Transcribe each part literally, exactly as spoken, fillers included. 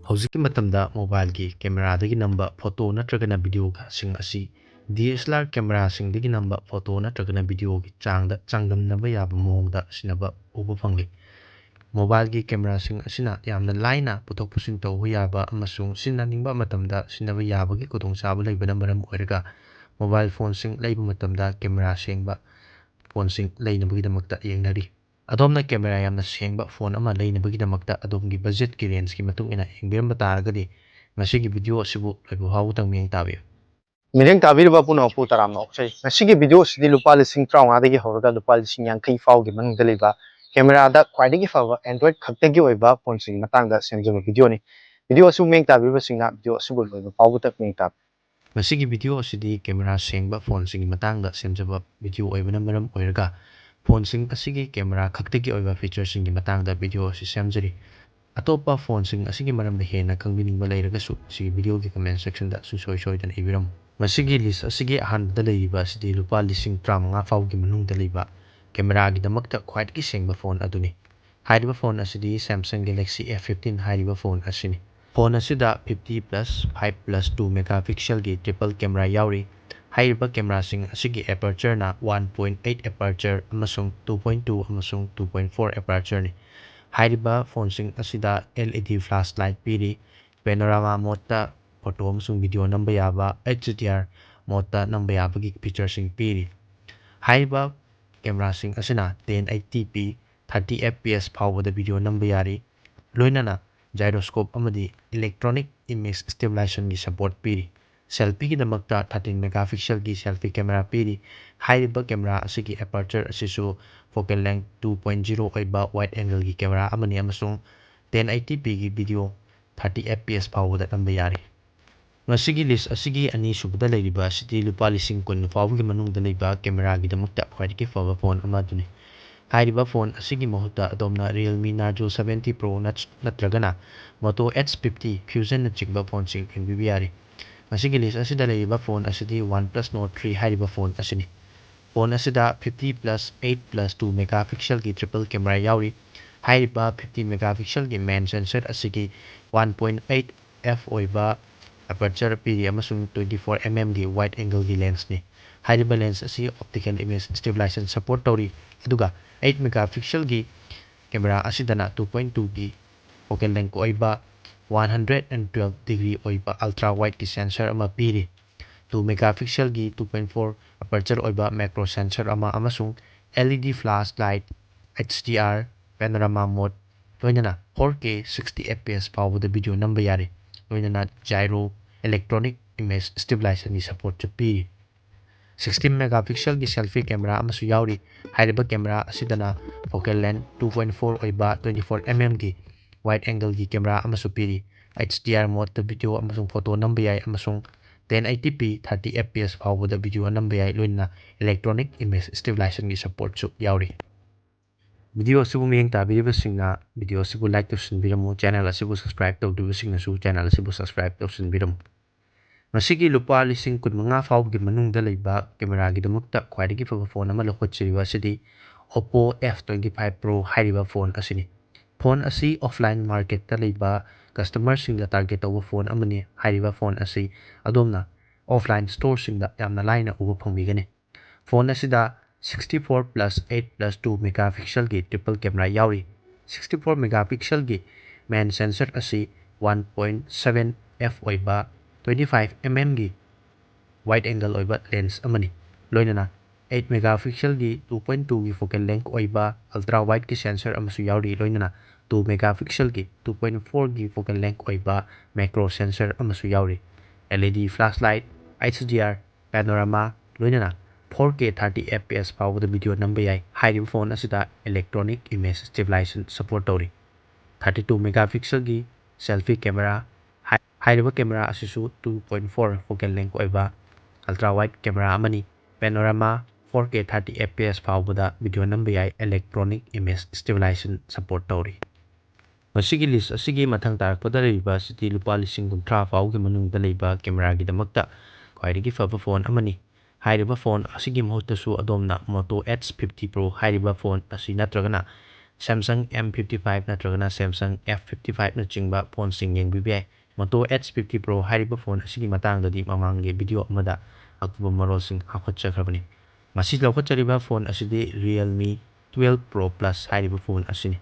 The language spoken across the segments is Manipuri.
ꯍꯧꯖꯤꯛꯀꯤ ꯃꯇꯝꯗ ꯃꯣꯕꯥꯏꯜꯒꯤ ꯀꯦꯃꯦꯔꯥꯗꯒꯤ ꯅꯝꯕ ꯐꯣꯇꯣ ꯅꯠꯇ꯭ꯔꯒꯅ ꯚꯤꯗꯤꯑꯣꯁꯤꯡ ꯑꯁꯤ ꯗꯤ ꯑꯦꯁ ꯑꯦꯜ ꯑꯥꯔ ꯀꯦꯃꯦꯔꯥꯁꯤꯡꯗꯒꯤ ꯅꯝꯕ ꯐꯣꯇꯣ ꯅꯠꯇ꯭ꯔꯒꯅ ꯚꯤꯗꯤꯑꯣꯒꯤ ꯆꯥꯡꯗ ꯆꯥꯡꯗꯝꯅꯕ ꯌꯥꯕ ꯃꯑꯣꯡꯗ ꯁꯤꯖꯤꯟꯅꯕ ꯎꯕ ꯐꯪꯂꯤ꯫ ꯃꯣꯕꯥꯏꯜꯒꯤ ꯀꯦꯃꯦꯔꯥꯁꯤꯡ ꯑꯁꯤꯅ ꯌꯥꯝꯅ ꯂꯥꯏꯅ ꯄꯨꯊꯣꯛ ꯄꯨꯁꯤꯟ ꯇꯧꯕ ꯌꯥꯕ ꯑꯃꯁꯨꯡ ꯁꯤꯖꯤꯟꯅꯅꯤꯡꯕ ꯃꯇꯝꯗ ꯁꯤꯖꯤꯟꯅꯕ ꯌꯥꯕꯒꯤ ꯈꯨꯗꯣꯡꯆꯥꯕ ꯂꯩꯕꯅ ꯃꯔꯝ ꯑꯣꯏꯔꯒ ꯃꯣꯕꯥꯏꯜ ꯐꯣꯟꯁꯤꯡ ꯂꯩꯕ ꯃꯇꯝꯗ ꯀꯦꯃꯦꯔꯥ ꯁꯦꯡꯕ ꯐꯣꯟꯁꯤꯡ ꯂꯩꯅꯕꯒꯤꯗꯃꯛꯇ ꯌꯦꯡꯅꯔꯤ꯫ ꯑꯗꯣꯝꯅ ꯀꯦꯃꯦꯔꯥ ꯌꯥꯝꯅ ꯁꯦꯡꯕ ꯐꯣꯟ ꯑꯃ ꯂꯩꯅꯕꯒꯤꯗꯃꯛꯇ ꯑꯗꯣꯝꯒꯤ ꯕꯖꯦꯠꯀꯤ ꯔꯦꯟꯖꯀꯤ ꯃꯇꯨꯡ ꯏꯟꯅ ꯌꯦꯡꯕꯤꯔꯝꯕ ꯇꯥꯔꯒꯗꯤ ꯉꯁꯤꯒꯤ ꯚꯤꯗꯤꯑꯣ ꯑꯁꯤꯕꯨ ꯂꯣꯏꯕ ꯐꯥꯎꯕꯗꯪ ꯃꯤꯠꯌꯦꯡ ꯇꯥꯕꯤꯌꯨ꯫ ꯃꯤꯠꯌꯦꯡ ꯇꯥꯕꯤꯔꯤꯕ ꯄꯨꯝꯅꯃꯛꯄꯨ ꯇꯔꯥꯝꯅ ꯑꯣꯛꯆꯔꯤ꯫ ꯉꯁꯤꯒꯤ ꯚꯤꯗꯤꯑꯣ ꯑꯁꯤꯗꯤ ꯂꯨꯄꯥ ꯂꯤꯁꯤꯡ ꯇꯔꯥꯃꯉꯥꯗꯒꯤ ꯍꯧꯔꯒ ꯂꯨꯄꯥ ꯂꯤꯁꯤꯡ ꯌꯥꯡꯈꯩ ꯐꯥꯎꯒꯤ ꯃꯅꯨꯡꯗ ꯂꯩꯕ ꯀꯦꯃꯦꯔꯥꯗ ꯈ꯭ꯋꯥꯏꯗꯒꯤ ꯐꯕ ꯑꯦꯟꯗ꯭ꯔꯣꯏꯗ ꯈꯛꯇꯒꯤ ꯑꯣꯏꯕ ꯐꯣꯟꯁꯤꯡꯒꯤ ꯃꯇꯥꯡꯗ ꯁꯦꯝꯖꯕ ꯚꯤꯗꯤꯑꯣꯅꯤ꯫ ꯚꯤꯗꯤꯑꯣ ꯑꯁꯤꯕꯨ ꯃꯤꯠꯌꯦꯡ ꯇꯥꯕꯤꯔꯤꯕꯁꯤꯡꯅ ꯚꯤꯗꯤꯑꯣ ꯑꯁꯤꯕꯨ ꯂꯣꯏꯕ ꯐꯥꯎꯕꯗ ꯃꯤꯠꯌꯦꯡ ꯇꯥꯕꯤꯌꯨ꯫ ꯃꯁꯤꯒꯤ ꯚꯤꯗꯤꯑꯣ ꯑꯁꯤꯗꯤ ꯀꯦꯃꯦꯔꯥ ꯁꯦꯡꯕ ꯐꯣꯟꯁꯤꯡꯒꯤ ꯃꯇꯥꯡꯗ ꯁꯦꯝꯖꯕ ꯚꯤꯗꯤꯑꯣ ꯑꯣꯏꯕꯅ ꯃꯔꯝ ꯑꯣꯏꯔꯒ ꯐꯣꯟꯁꯤꯡ ꯑꯁꯤꯒꯤ ꯀꯦꯃꯦꯔꯥ ꯈꯛꯇꯒꯤ ꯑꯣꯏꯕ ꯐꯤꯆꯔꯁꯤꯡꯒꯤ ꯃꯇꯥꯡꯗ ꯚꯤꯗꯤꯑꯣ ꯑꯁꯤ ꯁꯦꯝꯖꯔꯤ꯫ ꯑꯇꯣꯞꯄ ꯐꯣꯟꯁꯤꯡ ꯑꯁꯤꯒꯤ ꯃꯔꯝꯗ ꯍꯦꯟꯅ ꯈꯪꯕꯤꯅꯤꯡꯕ ꯂꯩꯔꯒꯁꯨ ꯁꯤꯒꯤ ꯚꯤꯗꯤꯑꯣꯒꯤ ꯀꯃꯦꯟ ꯁꯦꯛꯁꯟꯗ ꯁꯨꯡꯁꯣꯏ ꯁꯣꯏꯗꯅ ꯏꯕꯤꯔꯝꯃꯨ꯫ ꯃꯁꯤꯒꯤ ꯂꯤꯁ ꯑꯁꯤꯒꯤ ꯑꯍꯥꯟꯕꯗ ꯂꯩꯔꯤꯕ ꯑꯁꯤꯗꯤ ꯂꯨꯄꯥ ꯂꯤꯁꯤꯡ ꯇꯔꯥꯃꯉꯥ ꯐꯥꯎꯒꯤ ꯃꯅꯨꯡꯗ ꯂꯩꯕ ꯀꯦꯃꯦꯔꯥꯒꯤꯗꯃꯛꯇ ꯈ꯭ꯋꯥꯏꯗꯒꯤ ꯁꯦꯡꯕ ꯐꯣꯟ ꯑꯗꯨꯅꯤ꯫ ꯍꯥꯏꯔꯤꯕ ꯐꯣꯟ ꯑꯁꯤꯗꯤ Samsung Galaxy F fifteen ꯍꯥꯏꯔꯤꯕ ꯐꯣꯟ ꯑꯁꯤꯅꯤ꯫ ꯐꯣꯟ ꯑꯁꯤꯗ fifty plus five plus two megapixelꯒꯤ triple camera ꯌꯥꯎꯔꯤ꯫ ꯍꯥꯏꯔꯤꯕ ꯀꯦꯃꯦꯔꯥꯁꯤꯡ ꯑꯁꯤꯒꯤ apertureꯅ one point eight aperture ꯑꯃꯁꯨꯡ two point two ꯑꯃꯁꯨꯡ two point four apertureꯅꯤ꯫ ꯍꯥꯏꯔꯤꯕ ꯐꯣꯟꯁꯤꯡ ꯑꯁꯤꯗ L E D flash light ꯄꯤꯔꯤ꯫ Panorama modeꯇ ꯐꯣꯇꯣ ꯑꯃꯁꯨꯡ ꯚꯤꯗꯤꯑꯣ ꯅꯝꯕ ꯌꯥꯕ, H D R modeꯇ ꯅꯝꯕ ꯌꯥꯕꯒꯤ ꯐꯤꯆꯔꯁꯤꯡ ꯄꯤꯔꯤ꯫ ꯍꯥꯏꯔꯤꯕ ꯀꯦꯃꯦꯔꯥꯁꯤꯡ ꯑꯁꯤꯅ ten eighty P thirty F P S ꯐꯥꯎꯕꯗ ꯚꯤꯗꯤꯑꯣ ꯅꯝꯕ ꯌꯥꯔꯤ꯫ ꯂꯣꯏꯅꯅ gyroscope ꯑꯃꯗꯤ electronic image stabilizationꯒꯤ support ꯄꯤꯔꯤ꯫ Selfieꯒꯤꯗꯃꯛꯇ thirteen megapixelꯒꯤ selfie camera ꯄꯤꯔꯤ꯫ ꯍꯥꯏꯔꯤꯕ ꯀꯦꯃꯦꯔꯥ ꯑꯁꯤꯒꯤ aperture ꯑꯁꯤꯁꯨ focal length two point zero ꯑꯣꯏꯕ wide angleꯒꯤ ꯀꯦꯃꯦꯔꯥ ꯑꯃꯅꯤ ꯑꯃꯁꯨꯡ ten eighty Pꯒꯤ video thirty F P S ꯐꯥꯎꯕꯗ ꯅꯝꯕ ꯌꯥꯔꯤ꯫ ꯃꯁꯤꯒꯤ ꯂꯤꯁ ꯑꯁꯤꯒꯤ ꯑꯅꯤꯁꯨꯕꯗ ꯂꯩꯔꯤꯕ ꯑꯁꯤꯗꯤ ꯂꯨꯄꯥ ꯂꯤꯁꯤꯡ ꯀꯨꯟ ꯐꯥꯎꯕꯒꯤ ꯃꯅꯨꯡꯗ ꯂꯩꯕ ꯀꯦꯃꯦꯔꯥꯒꯤꯗꯃꯛꯇ ꯈ꯭ꯋꯥꯏꯗꯒꯤ ꯐꯕ ꯐꯣꯟ ꯑꯃ ꯑꯗꯨꯅꯤ꯫ ꯍꯥꯏꯔꯤꯕ ꯐꯣꯟ ꯑꯁꯤꯒꯤ ꯃꯍꯨꯠꯇ ꯑꯗꯣꯝꯅ Realme Narzo seventy Pro ꯅꯠ-, ꯅꯠꯇ꯭ꯔꯒꯅ Moto Edge fifty Fusionꯅꯆꯤꯡꯕ ꯐꯣꯟꯁꯤꯡ ꯈꯟꯕꯤꯕ ꯌꯥꯔꯤ꯫ ꯃꯁꯤꯒꯤ ꯂꯤꯁ ꯑꯁꯤꯗ ꯂꯩꯔꯤꯕ ꯐꯣꯟ ꯑꯁꯤꯗꯤ OnePlus Nord three ꯍꯥꯏꯔꯤꯕ ꯐꯣꯟ ꯑꯁꯤꯅꯤ꯫ ꯐꯣꯟ ꯑꯁꯤꯗ fifty plus eight plus two megapixelꯒꯤ triple camera ꯌꯥꯎꯔꯤ꯫ ꯍꯥꯏꯔꯤꯕ fifty megapixelꯒꯤ main sensor ꯑꯁꯤꯒꯤ one point eight f ꯑꯣꯏꯕ aperture ꯄꯤꯔꯤ ꯑꯃꯁꯨꯡ twenty four mmꯒꯤ wide angleꯒꯤ lensꯅꯤ꯫ ꯍꯥꯏꯔꯤꯕ lens ꯑꯁꯤ optical image stabilization support ꯇꯧꯔꯤ, ꯑꯗꯨꯒ eight megapixelꯒꯤ camera ꯑꯁꯤꯗꯅ two point twoꯒꯤ focal length ꯑꯣꯏꯕ one hundred and twelve degree ꯑꯣꯏꯕ ultra wideꯀꯤ sensor ꯑꯃ ꯄꯤꯔꯤ꯫ Two megapixelꯒꯤ two point four aperture ꯑꯣꯏꯕ macro sensor ꯑꯃ ꯑꯃꯁꯨꯡ LED flashlight, HDR, panorama mode, ꯂꯣꯏꯅꯅ four K sixty F P S ꯐꯥꯎꯕꯗ video ꯅꯝꯕ ꯌꯥꯔꯦ꯫ ꯂꯣꯏꯅꯅ gyro electronic image stabilizationꯒꯤ supportꯁꯨ ꯄꯤꯔꯤ꯫ Sixteen megapixelꯒꯤ selfie camera ꯑꯃꯁꯨ ꯌꯥꯎꯔꯤ꯫ ꯍꯥꯏꯔꯤꯕ camera ꯑꯁꯤꯗꯅ focal length two point four ꯑꯣꯏꯕ twenty four mmꯒꯤ wide angleꯒꯤ camera ꯑꯃꯁꯨ ꯄꯤꯔꯤ꯫ HDR modeꯇ video ꯑꯃꯁꯨꯡ photo ꯅꯝꯕ ꯌꯥꯏ ꯑꯃꯁꯨꯡ ten eighty P thirty F P S ꯐꯥꯎꯕꯗ video ꯅꯝꯕ ꯌꯥꯏ, ꯂꯣꯏꯅꯅ electronic image stabilizationꯒꯤ supportꯁꯨ ꯌꯥꯎꯔꯤ꯫ Video ꯑꯁꯤꯕꯨ ꯃꯤꯠꯌꯦꯡ ꯇꯥꯕꯤꯔꯤꯕꯁꯤꯡꯅ video ꯑꯁꯤꯕꯨ like ꯇꯧꯁꯤꯟꯕꯤꯔꯝꯃꯨ, channel ꯑꯁꯤꯕꯨ subscribe ꯇꯧꯗ꯭ꯔꯤꯕꯁꯤꯡꯅꯁꯨ channel ꯑꯁꯤꯕꯨ subscribe ꯇꯧꯁꯤꯟꯕꯤꯔꯝꯃꯨ꯫ ꯃꯁꯤꯒꯤ ꯂꯨꯄꯥ ꯂꯤꯁꯤꯡ ꯀꯨꯟꯃꯉꯥ ꯐꯥꯎꯕꯒꯤ ꯃꯅꯨꯡꯗ ꯂꯩꯕ cameraꯒꯤꯗꯃꯛꯇ ꯈ꯭ꯋꯥꯏꯗꯒꯤ ꯐꯕ phone ꯑꯃ ꯂꯧꯈꯠꯆꯔꯤꯕ ꯑꯁꯤꯗꯤ Oppo F twenty five Pro ꯍꯥꯏꯔꯤꯕ phone ꯑꯁꯤꯅꯤ꯫ Phone ꯑꯁꯤ offline marketꯇ ꯂꯩꯕ customerꯁꯤꯡꯗ target ꯇꯧꯕ phone ꯑꯃꯅꯤ꯫ ꯍꯥꯏꯔꯤꯕ phone ꯑꯁꯤ ꯑꯗꯣꯝꯅ offline storeꯁꯤꯡꯗ ꯌꯥꯝꯅ ꯂꯥꯏꯅ ꯎꯕ ꯐꯪꯕꯤꯒꯅꯤ꯫ Phone ꯑꯁꯤꯗ sixty four plus eight plus two megapixelꯒꯤ triple camera ꯌꯥꯎꯔꯤ꯫ Sixty four megapixelꯒꯤ main sensor ꯑꯁꯤ one point seven f ꯑꯣꯏꯕ twenty five mmꯒꯤ wide angle ꯑꯣꯏꯕ lens ꯑꯃꯅꯤ꯫ ꯂꯣꯏꯅꯅ eight megapixelꯒꯤ two point twoꯒꯤ focal length ꯑꯣꯏꯕ ultra wideꯀꯤ sensor ꯑꯃꯁꯨ ꯌꯥꯎꯔꯤ꯫ ꯂꯣꯏꯅꯅ two megapixelꯒꯤ two point fourꯒꯤ focal length ꯑꯣꯏꯕ macro sensor ꯑꯃꯁꯨ ꯌꯥꯎꯔꯤ꯫ LED flashlight, HDR, panorama, ꯂꯣꯏꯅꯅ four K thirty F P S ꯐꯥꯎꯕꯗ video ꯅꯝꯕ ꯌꯥꯏ꯫ ꯍꯥꯏꯔꯤꯕ phone ꯑꯁꯤꯗ electronic image stabilization support ꯇꯧꯔꯤ꯫ Thirty two megapixelꯒꯤ selfie camera, ꯍꯥꯏ-, ꯍꯥꯏꯔꯤꯕ camera ꯑꯁꯤꯁꯨ two point four focal length ꯑꯣꯏꯕ ultra wide camera ꯑꯃꯅꯤ꯫ Panorama four K thirty F P S ꯐꯥꯎꯕꯗ video ꯅꯝꯕ ꯌꯥꯏ, electronic image stabilization support ꯇꯧꯔꯤ꯫ ꯃꯁꯤꯒꯤ list ꯑꯁꯤꯒꯤ ꯃꯊꯪ ꯇꯥꯔꯛꯄꯗ ꯂꯩꯔꯤꯕ ꯑꯁꯤꯗꯤ ꯂꯨꯄꯥ ꯂꯤꯁꯤꯡ ꯀꯨꯟꯊ꯭ꯔꯥ ꯐꯥꯎꯒꯤ ꯃꯅꯨꯡꯗ ꯂꯩꯕ cameraꯒꯤꯗꯃꯛꯇ ꯈ꯭ꯋꯥꯏꯗꯒꯤ ꯐꯕ phone ꯑꯃꯅꯤ꯫ ꯍꯥꯏꯔꯤꯕ phone ꯑꯁꯤꯒꯤ ꯃꯍꯨꯠꯇꯁꯨ ꯑꯗꯣꯝꯅ Moto Edge fifty Pro ꯍꯥꯏꯔꯤꯕ phone ꯑꯁꯤ ꯅꯠꯇ꯭ꯔꯒꯅ Samsung M fifty five ꯅꯠꯇ꯭ꯔꯒꯅ Samsung F fifty five ꯅꯆꯤꯡꯕ ꯐꯣꯟꯁꯤꯡ ꯌꯦꯡꯕꯤꯕ ꯌꯥꯏ꯫ Moto Edge fifty Pro ꯍꯥꯏꯔꯤꯕ ꯐꯣꯟ ꯑꯁꯤꯒꯤ ꯃꯇꯥꯡꯗꯗꯤ ꯃꯃꯥꯡꯒꯤ ꯚꯤꯗꯤꯑꯣ ꯑꯃꯗ ꯑꯀꯨꯞꯄ ꯃꯔꯣꯜꯁꯤꯡ ꯍꯥꯞꯀꯠꯆꯈ꯭ꯔꯕꯅꯤ꯫ ꯉꯁꯤ ꯂꯧꯈꯠꯆꯔꯤꯕ ꯐꯣꯟ ꯑꯁꯤꯗꯤ Realme twelve Pro Plus ꯍꯥꯏꯔꯤꯕ ꯐꯣꯟ ꯑꯁꯤꯅꯤ꯫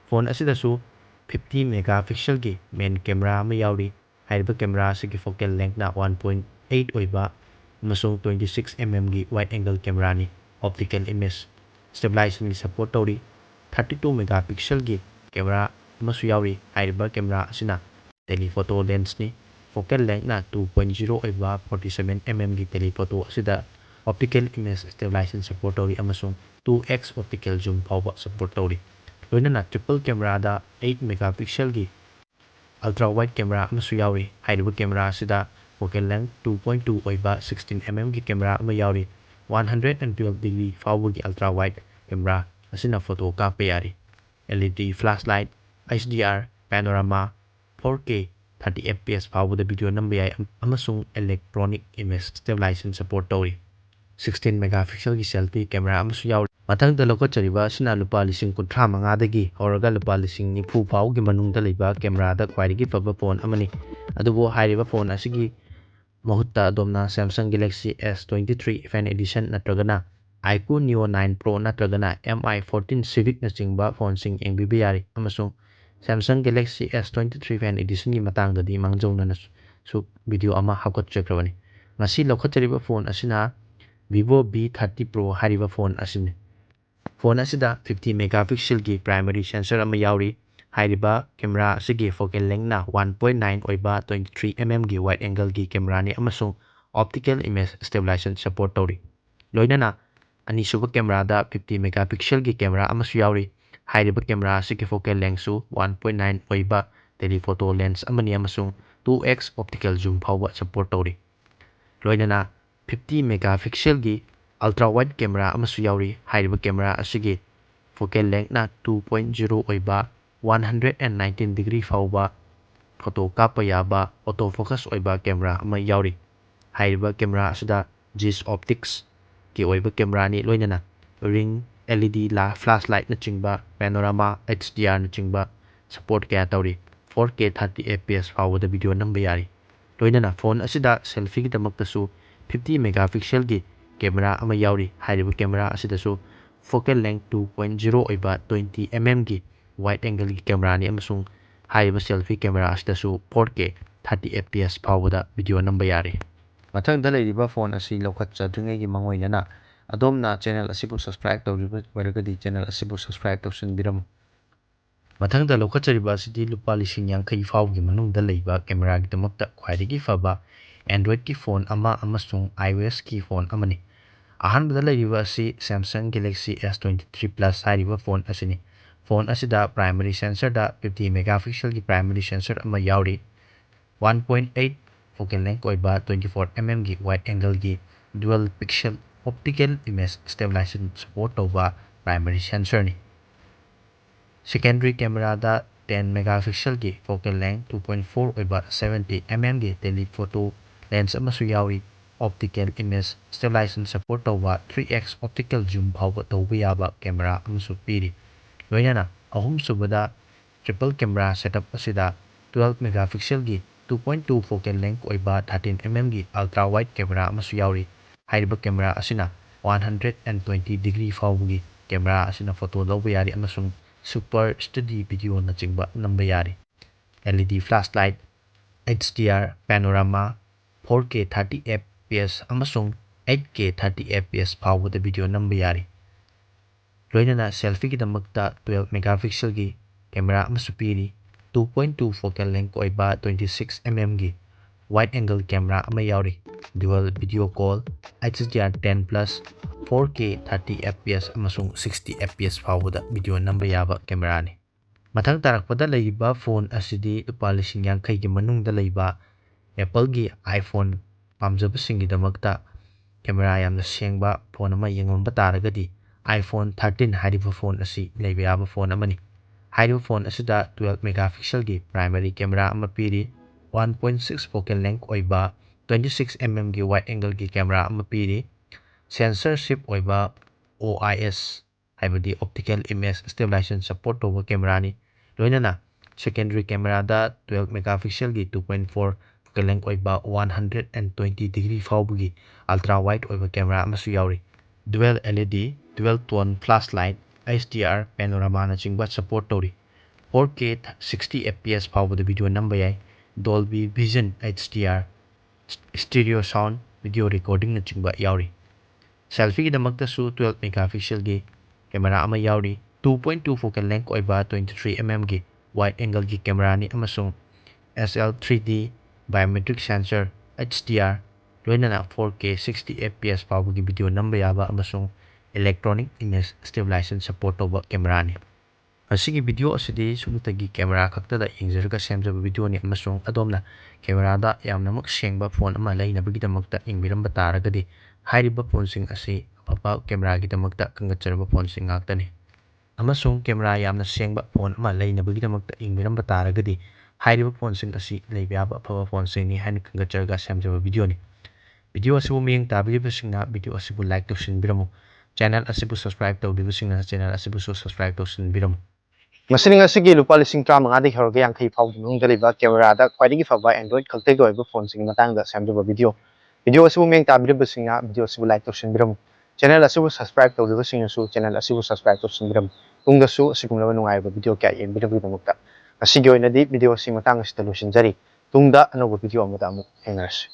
ꯐꯣꯟ ꯑꯁꯤꯗꯁꯨ fifty megapixelꯒꯤ main camera ꯑꯃ ꯌꯥꯎꯔꯤ꯫ ꯍꯥꯏꯔꯤꯕ camera ꯑꯁꯤꯒꯤ focal lengthꯅ one point eight ꯑꯣꯏꯕ ꯑꯃꯁꯨꯡ twenty six mmꯒꯤ wide angle cameraꯅꯤ꯫ Optical image stabilizationꯒꯤ support ꯇꯧꯔꯤ꯫ Thirty two megapixelꯒꯤ camera ꯑꯃꯁꯨ ꯌꯥꯎꯔꯤ꯫ ꯍꯥꯏꯔꯤꯕ camera ꯑꯁꯤꯅ telephoto lensꯅꯤ꯫ Focal lengthꯅ two point zero ꯑꯣꯏꯕ forty seven mmꯒꯤ telephoto ꯑꯁꯤꯗ optical image stabilization support ꯇꯧꯔꯤ ꯑꯃꯁꯨꯡ two X optical zoom ꯐꯥꯎꯕ support ꯇꯧꯔꯤ꯫ ꯂꯣꯏꯅꯅ triple cameraꯗ eight megapixelꯒꯤ ultra wide camera ꯑꯃꯁꯨ ꯌꯥꯎꯔꯤ꯫ ꯍꯥꯏꯔꯤꯕ camera ꯑꯁꯤꯗ focal length two point two ꯑꯣꯏꯕ sixteen mmꯒꯤ camera ꯑꯃ ꯌꯥꯎꯔꯤ꯫ One hundred and twelve degree ꯐꯥꯎꯕꯒꯤ ultra wide camera ꯑꯁꯤꯅ photo ꯀꯥꯞꯄ ꯌꯥꯔꯤ꯫ LED flashlight, HDR, panorama, four K, thirty FPS ꯐꯥꯎꯕꯗ video ꯅꯝꯕ ꯌꯥꯏ ꯑꯃꯁꯨꯡ electronic image stabilization support ꯇꯧꯔꯤ꯫ Sixteen megapixelꯒꯤ selfie camera ꯑꯃꯁꯨ ꯌꯥꯎꯔꯤ꯫ ꯃꯊꯪꯗ ꯂꯧꯈꯠꯆꯔꯤꯕ ꯑꯁꯤꯅ ꯂꯨꯄꯥ ꯂꯤꯁꯤꯡ ꯀꯨꯟꯊ꯭ꯔꯥ ꯃꯉꯥꯗꯒꯤ ꯍꯧꯔꯒ ꯂꯨꯄꯥ ꯂꯤꯁꯤꯡ ꯅꯤꯐꯨ ꯐꯥꯎꯒꯤ ꯃꯅꯨꯡꯗ ꯂꯩꯕ cameraꯗ ꯈ꯭ꯋꯥꯏꯗꯒꯤ ꯐꯕ ꯐꯣꯟ ꯑꯃꯅꯤ꯫ ꯑꯗꯨꯕꯨ ꯍꯥꯏꯔꯤꯕ ꯐꯣꯟ ꯑꯁꯤꯒꯤ ꯃꯍꯨꯠꯇ ꯑꯗꯣꯝꯅ Samsung Galaxy S twenty three Fan Edition ꯅꯠꯇ꯭ꯔꯒꯅ iQOO Neo nine Pro ꯅꯠꯇ꯭ꯔꯒꯅ M I fourteen Civicꯅꯆꯤꯡꯕ ꯐꯣꯟꯁꯤꯡ ꯌꯦꯡꯕꯤꯕ ꯌꯥꯔꯤ ꯑꯃꯁꯨꯡ Samsung Galaxy S twenty three Fan Editionꯒꯤ ꯃꯇꯥꯡꯗꯗꯤ ꯃꯥꯡꯖꯧꯅꯅꯁꯨ video ꯑꯃ ꯍꯥꯞꯀꯠꯆꯈ꯭ꯔꯕꯅꯤ꯫ ꯉꯁꯤ ꯂꯧꯈꯠꯆꯔꯤꯕ ꯐꯣꯟ ꯑꯁꯤꯅ Vivo V thirty Pro ꯍꯥꯏꯔꯤꯕ ꯐꯣꯟ ꯑꯁꯤꯅꯤ꯫ ꯐꯣꯟ ꯑꯁꯤꯗ fifty megapixelꯒꯤ primary sensor ꯑꯃ ꯌꯥꯎꯔꯤ꯫ ꯍꯥꯏꯔꯤꯕ camera ꯑꯁꯤꯒꯤ focal lengthꯅ one point nine ꯑꯣꯏꯕ twenty three mmꯒꯤ wide angleꯒꯤ cameraꯅꯤ ꯑꯃꯁꯨꯡ optical image stabilization support ꯇꯧꯔꯤ꯫ ꯂꯣꯏꯅꯅ ꯑꯅꯤꯁꯨꯕ cameraꯗ fifty megapixelꯒꯤ camera ꯑꯃꯁꯨ ꯌꯥꯎꯔꯤ꯫ ꯍꯥꯏꯔꯤꯕ camera ꯑꯁꯤꯒꯤ focal lengthꯁꯨ one point nine ꯑꯣꯏꯕ telephoto lens ꯑꯃꯅꯤ ꯑꯃꯁꯨꯡ two X optical zoom ꯐꯥꯎꯕ support ꯇꯧꯔꯤ꯫ ꯂꯣꯏꯅꯅ fifty megapixelꯒꯤ ultra wide camera ꯑꯃꯁꯨ ꯌꯥꯎꯔꯤ꯫ ꯍꯥꯏꯔꯤꯕ camera ꯑꯁꯤꯒꯤ focal lengthꯅ two point zero ꯑꯣꯏꯕ one hundred and nineteen degree ꯐꯥꯎꯕ photo ꯀꯥꯞꯄ ꯌꯥꯕ autofocus ꯑꯣꯏꯕ camera ꯑꯃ ꯌꯥꯎꯔꯤ꯫ ꯍꯥꯏꯔꯤꯕ camera ꯑꯁꯤꯗ Zeiss Opticsꯀꯤ ꯑꯣꯏꯕ cameraꯅꯤ, ꯂꯣꯏꯅꯅ ring LED flashlightꯅꯆꯤꯡꯕ, panorama, HDRꯅꯆꯤꯡꯕ support ꯀꯌꯥ ꯇꯧꯔꯤ꯫ Four K thirty F P S ꯐꯥꯎꯕꯗ video ꯅꯝꯕ ꯌꯥꯔꯤ꯫ ꯂꯣꯏꯅꯅ phone ꯑꯁꯤꯗ selfieꯒꯤꯗꯃꯛꯇꯁꯨ fifty megapixelꯒꯤ camera ꯑꯃ ꯌꯥꯎꯔꯤ꯫ ꯍꯥꯏꯔꯤꯕ camera ꯑꯁꯤꯗꯁꯨ focal length two point zero ꯑꯣꯏꯕ twenty mmꯒꯤ wide angleꯒꯤ cameraꯅꯤ ꯑꯃꯁꯨꯡ ꯍꯥꯏꯔꯤꯕ selfie camera ꯑꯁꯤꯗꯁꯨ four K thirty F P S ꯐꯥꯎꯕꯗ video ꯅꯝꯕ ꯌꯥꯔꯤ꯫ ꯃꯊꯪꯗ ꯂꯩꯔꯤꯕ phone ꯑꯁꯤ ꯂꯧꯈꯠꯆꯗ꯭ꯔꯤꯉꯩꯒꯤ ꯃꯥꯡꯑꯣꯏꯅꯅ ꯑꯗꯣꯝꯅ channel ꯑꯁꯤꯕꯨ subscribe ꯇꯧꯗ꯭ꯔꯤꯕ ꯑꯣꯏꯔꯒꯗꯤ channel ꯑꯁꯤꯕꯨ subscribe ꯇꯧꯁꯤꯟꯕꯤꯔꯝꯃꯨ꯫ ꯃꯊꯪꯗ ꯂꯧꯈꯠꯆꯔꯤꯕ ꯑꯁꯤꯗꯤ ꯂꯨꯄꯥ ꯂꯤꯁꯤꯡ ꯌꯥꯡꯈꯩ ꯐꯥꯎꯕꯒꯤ ꯃꯅꯨꯡꯗ ꯂꯩꯕ cameraꯒꯤꯗꯃꯛꯇ ꯈ꯭ꯋꯥꯏꯗꯒꯤ ꯐꯕ Androidꯀꯤ phone ꯑꯃ ꯑꯃꯁꯨꯡ iOSꯀꯤ phone ꯑꯃꯅꯤ꯫ ꯑꯍꯥꯟꯕꯗ ꯂꯩꯔꯤꯕ ꯑꯁꯤ Samsung Galaxy S twenty three Plus ꯍꯥꯏꯔꯤꯕ phone ꯑꯁꯤꯅꯤ꯫ Phone ꯑꯁꯤꯗ primary sensorꯗ fifty megapixelꯒꯤ primary sensor ꯑꯃ ꯌꯥꯎꯔꯤ꯫ One point eight focal length ꯑꯣꯏꯕ twenty four mmꯒꯤ wide angleꯒꯤ dual pixel optical image stabilization support ꯇꯧꯕ primary sensorꯅꯤ꯫ Secondary cameraꯗ ten megapixelꯒꯤ focal length two point four ꯑꯣꯏꯕ seventy mmꯒꯤ telephoto lens ꯑꯃꯁꯨ ꯌꯥꯎꯔꯤ꯫ Optical image stabilization support ꯇꯧꯕ three X optical zoom ꯐꯥꯎꯕ ꯇꯧꯕ ꯌꯥꯕ camera ꯑꯃꯁꯨ ꯄꯤꯔꯤ꯫ ꯂꯣꯏꯅꯅ ꯑꯍꯨꯝꯁꯨꯕꯗ triple camera setup ꯑꯁꯤꯗ twelve megapixelꯒꯤ two point two focal length ꯑꯣꯏꯕ thirteen mmꯒꯤ ultra wide camera ꯑꯃꯁꯨ ꯌꯥꯎꯔꯤ꯫ ꯍꯥꯏꯔꯤꯕ camera ꯑꯁꯤꯅ one hundred and twenty degree ꯐꯥꯎꯕꯒꯤ camera ꯑꯁꯤꯅ photo ꯂꯧꯕ ꯌꯥꯔꯤ ꯑꯃꯁꯨꯡ super steady videoꯅꯆꯤꯡꯕ ꯅꯝꯕ ꯌꯥꯔꯤ꯫ LED flashlight, HDR panorama, four K thirty F P S ꯑꯃꯁꯨꯡ eight K thirty F P S ꯐꯥꯎꯕꯗ video ꯅꯝꯕ ꯌꯥꯔꯤ꯫ ꯂꯣꯏꯅꯅ selfieꯒꯤꯗꯃꯛꯇ twelve megapixelꯒꯤ camera ꯑꯃꯁꯨ ꯄꯤꯔꯤ꯫ Two point two focal length ꯑꯣꯏꯕ twenty six mmꯒꯤ wide angle camera ꯑꯃ ꯌꯥꯎꯔꯤ꯫ Dual video call, HDR ten plus, four K thirty F P S ꯑꯃꯁꯨꯡ sixty F P S ꯐꯥꯎꯕꯗ video ꯅꯝꯕ ꯌꯥꯕ cameraꯅꯤ꯫ ꯃꯊꯪ ꯇꯥꯔꯛꯄꯗ ꯂꯩꯔꯤꯕ phone ꯑꯁꯤꯗꯤ ꯂꯨꯄꯥ ꯂꯤꯁꯤꯡ ꯌꯥꯡꯈꯩꯒꯤ ꯃꯅꯨꯡꯗ ꯂꯩꯕ Appleꯒꯤ iPhone ꯄꯥꯝꯖꯕꯁꯤꯡꯒꯤꯗꯃꯛꯇ camera ꯌꯥꯝꯅ ꯁꯦꯡꯕ phone ꯑꯃ ꯌꯦꯡꯉꯝꯕ ꯇꯥꯔꯒꯗꯤ iPhone thirteen ꯍꯥꯏꯔꯤꯕ phone ꯑꯁꯤ ꯂꯩꯕ ꯌꯥꯕ phone ꯑꯃꯅꯤ꯫ ꯍꯥꯏꯔꯤꯕ phone ꯑꯁꯤꯗ twelve megapixelꯒꯤ primary camera ꯑꯃ ꯄꯤꯔꯤ, one point six focal length ꯑꯣꯏꯕ twenty six mmꯒꯤ wide angleꯒꯤ camera ꯑꯃ ꯄꯤꯔꯤ, censorship ꯑꯣꯏꯕ O I S ꯍꯥꯏꯕꯗꯤ optical image stabilization support ꯇꯧꯕ cameraꯅꯤ꯫ ꯂꯣꯏꯅꯅ secondary cameraꯗ twelve megapixelꯒꯤ two point four focal length ꯑꯣꯏꯕ one hundred and twenty degree ꯐꯥꯎꯕꯒꯤ ultra wide ꯑꯣꯏꯕ camera ꯑꯃꯁꯨ ꯌꯥꯎꯔꯤ꯫ Dual LED, dual tone flashlight, H D R, panoramaꯅꯆꯤꯡꯕ support ꯇꯧꯔꯤ꯫ Four K sixty F P S ꯐꯥꯎꯕꯗ video ꯅꯝꯕ ꯌꯥꯏ꯫ Dolby Vision H D R, stereo sound, video recordingꯅꯆꯤꯡꯕ ꯌꯥꯎꯔꯤ꯫ Selfieꯒꯤꯗꯃꯛꯇꯁꯨ twelve megapixelꯒꯤ camera ꯑꯃ ꯌꯥꯎꯔꯤ꯫ Two point two focal length ꯑꯣꯏꯕ twenty three mmꯒꯤ wide angleꯒꯤ cameraꯅꯤ ꯑꯃꯁꯨꯡ S L three D biometric sensor, H D R, ꯂꯣꯏꯅꯅ four K sixty F P S ꯐꯥꯎꯕꯒꯤ video ꯅꯝꯕ ꯌꯥꯕ ꯑꯃꯁꯨꯡ electronic image stabilization support ꯇꯧꯕ cameraꯅꯤ꯫ ꯃꯁꯤꯒꯤ video ꯑꯁꯤꯗꯤ ꯁꯨꯞꯅꯇꯒꯤ camera ꯈꯛꯇꯗ ꯌꯦꯡꯖꯔꯒ ꯁꯦꯝꯖꯕ videoꯅꯤ ꯑꯃꯁꯨꯡ ꯑꯗꯣꯝꯅ cameraꯗ ꯌꯥꯝꯅꯃꯛ ꯁꯦꯡꯕ phone ꯑꯃ ꯂꯩꯅꯕꯒꯤꯗꯃꯛꯇ ꯌꯦꯡꯕꯤꯔꯝꯕ ꯇꯥꯔꯒꯗꯤ ꯍꯥꯏꯔꯤꯕ phoneꯁꯤꯡ ꯑꯁꯤ ꯑꯐꯕ cameraꯒꯤꯗꯃꯛꯇ ꯈꯟꯒꯠꯆꯔꯕ phoneꯁꯤꯡ ꯉꯥꯛꯇꯅꯤ꯫ ꯑꯃꯁꯨꯡ camera ꯌꯥꯝꯅ ꯁꯦꯡꯕ phone ꯑꯃ ꯂꯩꯅꯕꯒꯤꯗꯃꯛꯇ ꯌꯦꯡꯕꯤꯔꯝꯕ ꯇꯥꯔꯒꯗꯤ ꯍꯥꯏꯔꯤꯕ phoneꯁꯤꯡ ꯑꯁꯤ ꯂꯩꯕ ꯌꯥꯕ ꯑꯐꯕ phoneꯁꯤꯡꯅꯤ ꯍꯥꯏꯅ ꯈꯟꯒꯠꯆꯔꯒ ꯁꯦꯝꯖꯕ videoꯅꯤ꯫ Video ꯑꯁꯤꯕꯨ ꯃꯤꯠꯌꯦꯡ ꯇꯥꯕꯤꯔꯤꯕꯁꯤꯡꯅ video ꯑꯁꯤꯕꯨ like ꯇꯧꯁꯤꯟꯕꯤꯔꯝꯃꯨ꯫ Channel ꯑꯁꯤꯕꯨ subscribe ꯇꯧꯗ꯭ꯔꯤꯕꯁꯤꯡꯅ channel ꯑꯁꯤꯕꯨꯁꯨ subscribe ꯇꯧꯁꯤꯟꯕꯤꯔꯝꯃꯨ꯫ ꯃꯁꯤꯅꯤ ꯉꯁꯤꯒꯤ ꯂꯨꯄꯥ ꯂꯤꯁꯤꯡ ꯇꯔꯥꯃꯉꯥꯗꯒꯤ ꯍꯧꯔꯒ ꯌꯥꯡꯈꯩ ꯐꯥꯎꯕꯒꯤ ꯃꯅꯨꯡꯗ ꯂꯩꯕ cameraꯗ ꯈ꯭ꯋꯥꯏꯗꯒꯤ ꯐꯕ Android ꯈꯛꯇꯒꯤ ꯑꯣꯏꯕ phoneꯁꯤꯡꯒꯤ ꯃꯇꯥꯡꯗ ꯁꯦꯝꯖꯕ video꯫ Video ꯑꯁꯤꯕꯨ ꯃꯤꯠꯌꯦꯡ ꯇꯥꯕꯤꯔꯤꯕꯁꯤꯡꯅ video ꯑꯁꯤꯕꯨ like ꯇꯧꯁꯤꯟꯕꯤꯔꯝꯃꯨ꯫ Channel ꯑꯁꯤꯕꯨ subscribe ꯇꯧꯗ꯭ꯔꯤꯕꯁꯤꯡꯅꯁꯨ channel ꯑꯁꯤꯕꯨ subscribe ꯇꯧꯁꯤꯟꯕꯤꯔꯝꯃꯨ꯫ ꯇꯨꯡꯗꯁꯨ ꯑꯁꯤꯒꯨꯝꯂꯕ ꯅꯨꯡꯉꯥꯏꯕ video ꯀꯌꯥ ꯌꯦꯡꯕꯤꯅꯕꯒꯤꯗꯃꯛꯇ꯫ ꯉꯁꯤꯒꯤ ꯑꯣꯏꯅꯗꯤ video ꯑꯁꯤ ꯃꯇꯥꯡ ꯑꯁꯤꯗ ꯂꯣꯏꯁꯤꯟꯖꯔꯤ꯫ ꯇꯨꯡꯗ ꯑꯅꯧꯕ video ꯑꯃꯗ ꯑꯃꯨꯛ ꯊꯦꯡꯅꯔꯁꯤ꯫